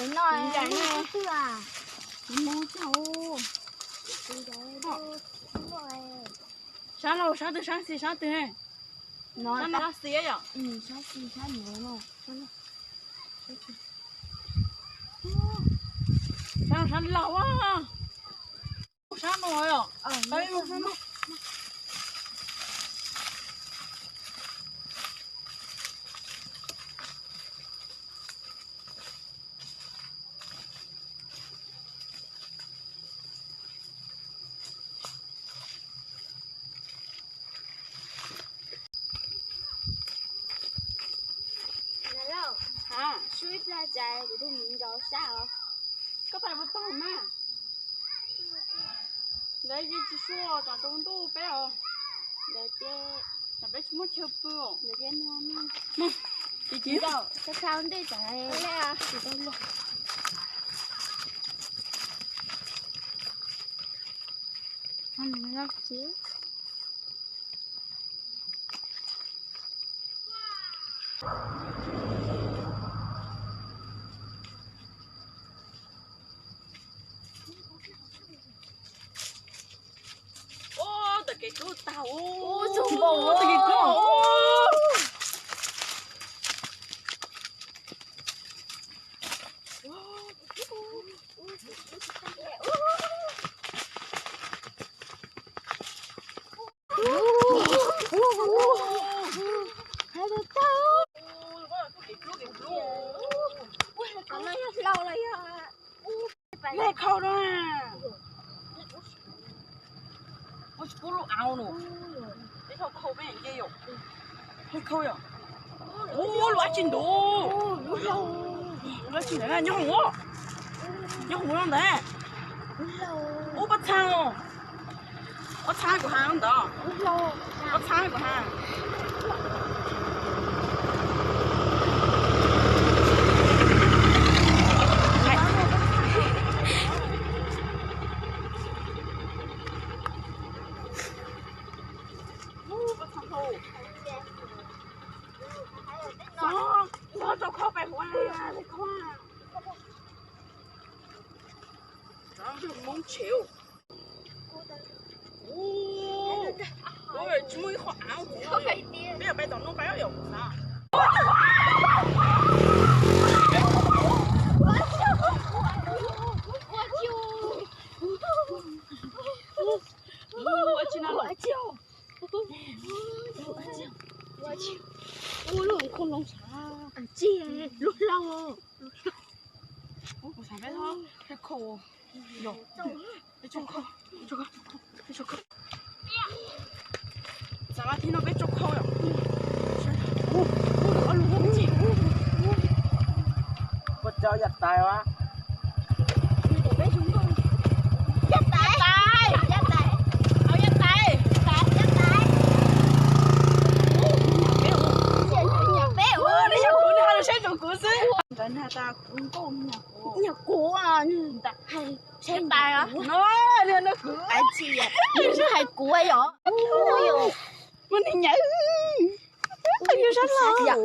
Ces no twg a? Sab laug, sab twg, sab xis, sab twg? No sab xis yom. Sab, sab laug. Sab no yom. Sub ib plag cas kuv tus miv nrov sab os. Koj pais puas tau mas? Ntawd yeej tsis sua, tsam tsaus ntuj peb os. Ntawd ces peb tsis muaj chaw pw os. Ntawd ces no, ntej tsam tsis tau luag. Ub, tawm kev dlub tag ub. Ub, txog npaum ub, tawm kev dlub. Hais tau tau. Ub, kev dlub, kev dlub. Ub, qhov no yog hlau los yog lej khau no. Ua tsis pub lub av no. Peb thauj khau peb nce yom. Lej khau yom. Ub, lub dab tsi ntuj. Lub dab tsi ntawd na, nyob hauv. Nyob hauv no ntawd. Ub, pob txha os. Pob txha kuv has ntawd. Pob txha kuv has. Txhob rau khau pais huv, khau. Hmoob tsheuv. Ua, tsis muaj ib qho av, peb pais tom no pais yom. Ua tsi na, ua tsi. Ua lub khau loo sav, tsis lub hlau. Ub, kuv xav peb txhob khau. Yog, peb txhob khau, peb txhob khau, peb txhob khau. Xav mas thib no peb txhob khau yom. Ua, ua, ua lub hlau tsis. Ua cov yam tais as. Yaj tais, yaj tais, yaj tais, yaj tais. Peb ua, nws yog kuv, nws hais lus saib rau kuv xwb. Ntawd nws has tas kuv nkauj, nws yog kuv, nws hais saib tais os. No, nws yog kuv, nws hais kuv yom. Ua nws nyav, nws sab laug.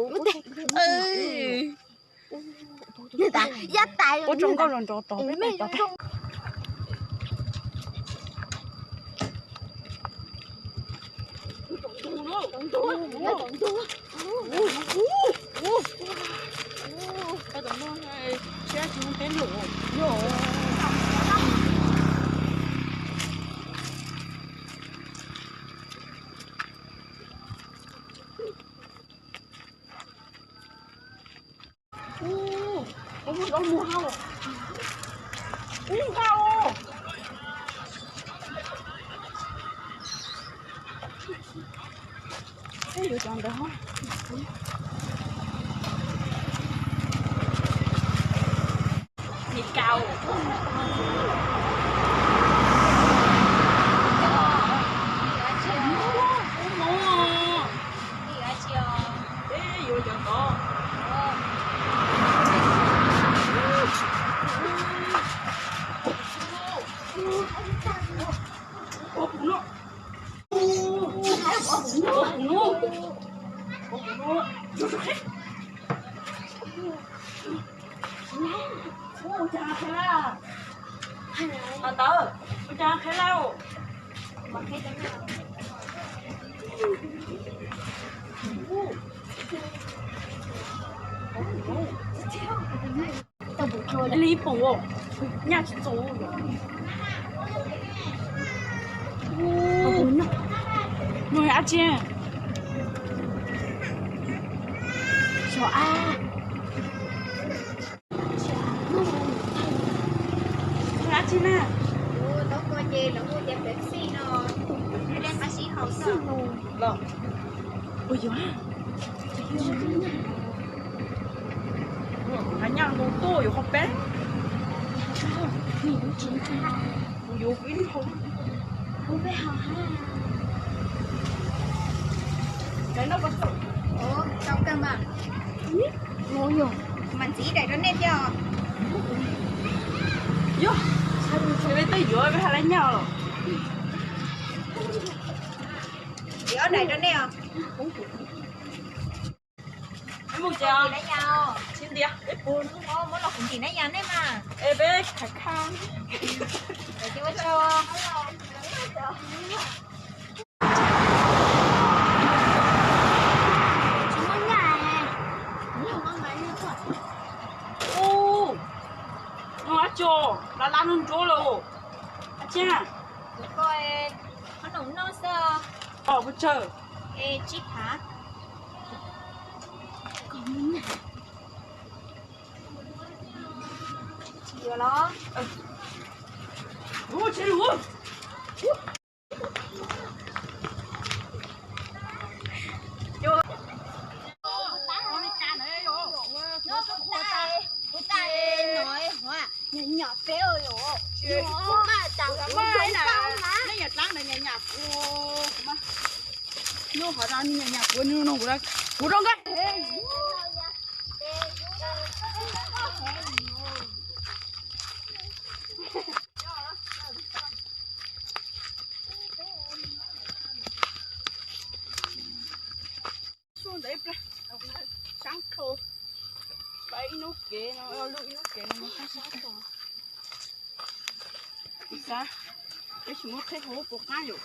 Ua tso nkauj los nrov tod peb pais tod. Ub, ub, ub, ub, ub, ub. Ej, yuav cov ntawd hos. Ni kau. Ej, yuav cov ntawd. Ntawd, ua cas qhia lauj? Li pum, nyaj tsis txaus. Nug ab tsi? Xyov ab. Ab tsi na? Los, ua yuav. Hais nyaj nkaus tuaj yuav qhov peb. Kuv yuav kuv ib hau. Ntxim daim rau nej thiab os. Yog, peb twb yuav peb hais lab nyaj los. Txiv ob daim rau nej os. Peb mus tsev os. Tsis ntiav, peb puag. Muab los kuv ntim nej yas nej mas. Es peb kham kham. Ub, no ab tsi, lab lab nruab nruab lawm. Ab tsi, qhov no noj xwb. Pov tsawg? Tsib phav. Yuav los. Nyuj qhov no nyuj nyam kuv, nyuj no kuv, kuv rau nkaj. Suab ntawd ib pliag, sab kho, pab ib hnub kev no, lub ib hnub kev no sab sab kho. Xav, peb tsis muab qheb hauv puas qab yom?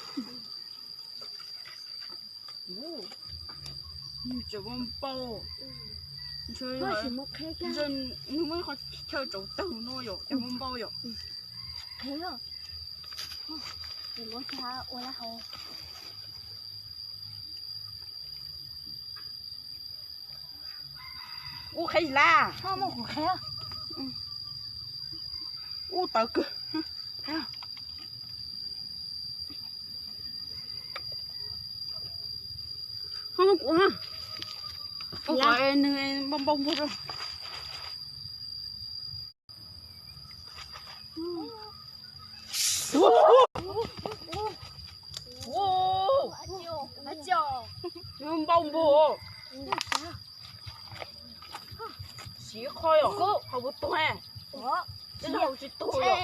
Nws tseem muaj npau, nws muaj ib qho chaw tsaus tawg no yom, tseem muaj npau yom. Ub, qheb lab. Ub, tawv kawg. Ho muab kuv, kuv kom nws npau npau npau rau. Npau npau. Siv qho yom, qhov puas tuag, tej no tsis tuag yom.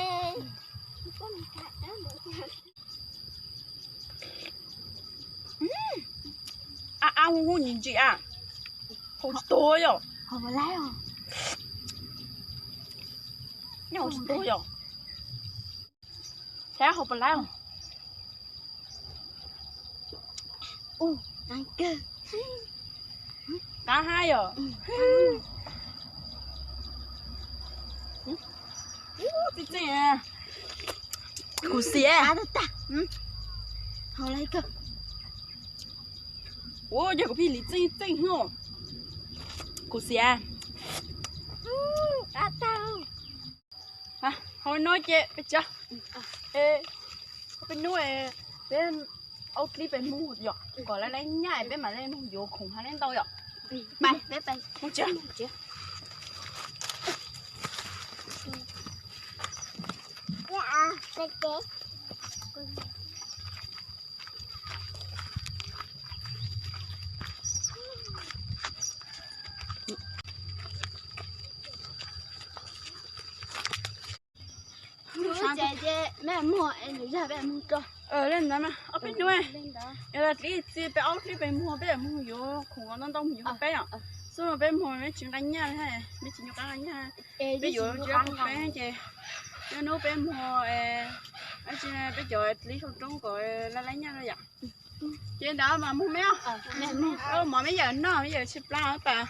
A a, hu hu nyi ntsis a, hau tsis tuag yom. Nyob hauv tsis tuag yom. Thab hauv pas lab. Qab hab yom. Txi txi. Khuv xim. Ua yog kuv pheej li txeej txeej hwv. Khuv xim. Hauv no ces peb tsa, peb nub, peb aub dlib peb mus yom, kom lawv lawv nyaj peb mam li mus yuav khoom hab neb ntau yom. Pais, peb pais mus tsa. Li ntawd mas ob peb hnub, yog dlib txi peb aub dlib peb muag peb yuav mus yuav khoom ntau ntau mus yuav peb yom. Xub no peb muag peb tsis nqa nyaj, peb tsis nco qab nqa nyaj, peb yuav tsis nco qab peb ces nub peb muag, peb cov dlib saum roob kom lawv lawv nyaj no yom. Ces ntawd mas mus meb os, mov meb yawm noj meb yawm tsis plab tas.